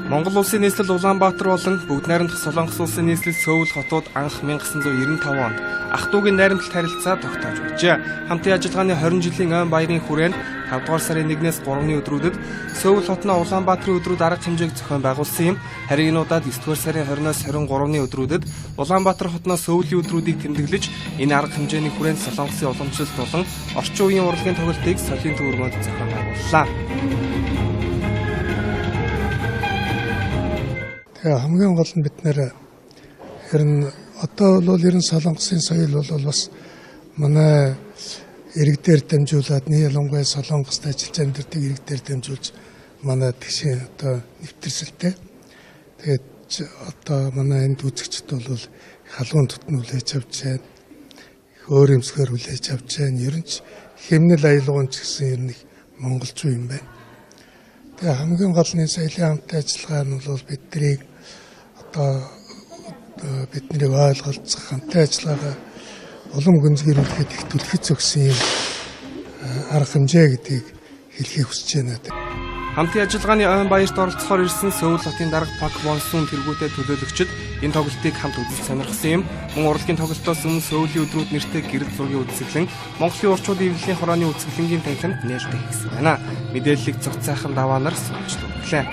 Монгол Улсын нийслэл Улаанбаатар болон бүгд найрамдах Солонгос Улсын нийслэл Сөүл хотууд анх 1995 онд ах дүүгийн найрамдалт харилцаа тогтоож байжээ. Хамтын ажиллагааны 20 жилийн ойн баярын хүрээнд 5 дугаар сарын 1-ээс 3-ны өдрүүдэд Сөүл хотноо Улаанбаатарын өдрүүд арга хэмжээг зохион байгуулсан юм. Харин энэ удаад 9 дугаар сарын 20-оос 23-ны өдрүүдэд Улаанбаатар хотноо Сөүлийн өдрүүдийг тэмдэглэж энэ арга хэмжээний хүрээнд Солонгосын уламжлалт болон орчин үеийн урлагийн тоглолтыг солийн төв өргөнд зохион байгууллаа. Тэгээ хамгийн гол нь бид нэр ер нь одоо бол ер нь Солонгосын соёл бол бас манай иргэдээр дамжуулаад ялангуяа Солонгост ажиллаж амьдардаг иргэдээр дамжуулж манай тэгшийн одоо нэвтэрсэлтэй. Тэгээд одоо манай энд үзэгчд бол халуун тутан хүлээж авч байна. Өөр өмсгөр хүлээж авч байна. Ер нь ч хэмнэл аялгуун ч гэсэн ер нь их монголчуу юм байна. Тэгээ хамгийн гол нь соёлын хамтын ажиллагаа нь бол биднийг одоо биднийг ойлголцох хамтын ажиллагаагаа улам гүнзгийрүүлэхэд их түлхэц өгсөн юм арга хэмжээ гэдгийг хэлхийг хүсэж байна. Хамтын ажиллагааны ойн баярт оролцохоор ирсэн Сөүл хотын дарга Пак Вонсун тэргүүтээ төлөөлөгчид энэ тоглолтыг хамт үзэж сонирхсан юм. Мөн урлагийн тоглолтоос өмнө Сөүлийн өдрүүд нэртэй гэрэл зургийн үзэсгэлэн Монголын урчуудын эвлэлийн хорооны үзэсгэлэнгийн танхимд нээлттэй хийсэн байна. Мэдээллийг цогц сайхан даваанаар суулж дүнлээ.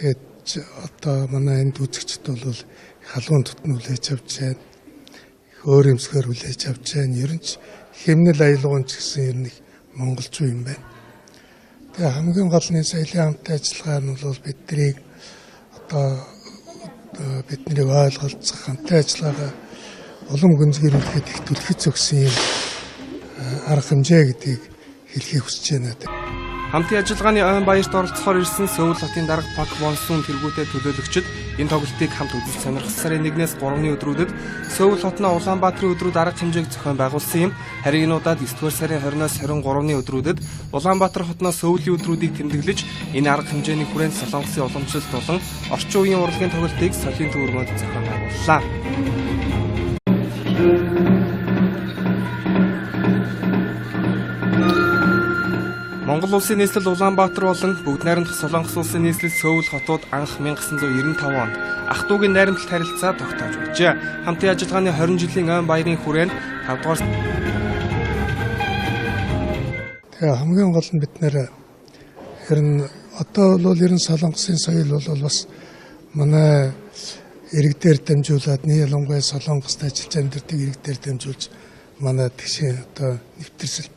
Тэгээд одоо манай энд үзэгчд бол халуун тутан хүлээж авч байна. Өөр өмсгөр хүлээж авч байна. Ер нь ч хэмнэл аялгуун ч гэсэн ер нь их монголчуу юм байна. Тэгээ хамгийн гол нь соёлын хамтын ажиллагаа нь бол биднийг одоо биднийг ойлголцох хамтын ажиллагаагаа улам гүнзгийрүүлэхэд их түлхэц өгсөн юм арга хэмжээ гэдгийг хэлхийг хүсэж байна. Хамтын ажиллагааны ойн баярт оролцохоор ирсэн Сөүл хотын дарга Пак Вонсун тэргүүтээ төлөөлөгчид энэ тоглолтыг хамт үзэж сонирхсан. Сарын 1-ээс 3-ны өдрүүдэд Сөүл хотноо Улаанбаатарын өдрүүд арга хэмжээг зохион байгуулсан юм. Харин энэ удаад 9 дугаар сарын 20-оос 23-ны өдрүүдэд Улаанбаатар хотноо Сөүлийн өдрүүдийг тэмдэглэж энэ арга хэмжээний хүрээнд Солонгосын уламжлалт болон орчин үеийн урлагийн тоглолтыг солийн төв өргөнд зохион байгууллаа. Монгол Улсын нийслэл Улаанбаатар болон бүгд найрамдах Солонгос Улсын нийслэл Сөүл хотууд анх 1995 онд ах дүүгийн найрамдалт харилцаа тогтоож байжээ. Хамтын ажиллагааны 20 жилийн ойн баярын хүрээнд 5 дугаар Тэгээ хамгийн гол нь бид нэр ер нь одоо бол ер нь Солонгосын соёл бол бас манай иргэдээр дамжуулаад ялангуяа Солонгост ажиллаж амьдардаг иргэдээр дамжуулж манай тэгшийн одоо нэвтэрсэлтэй.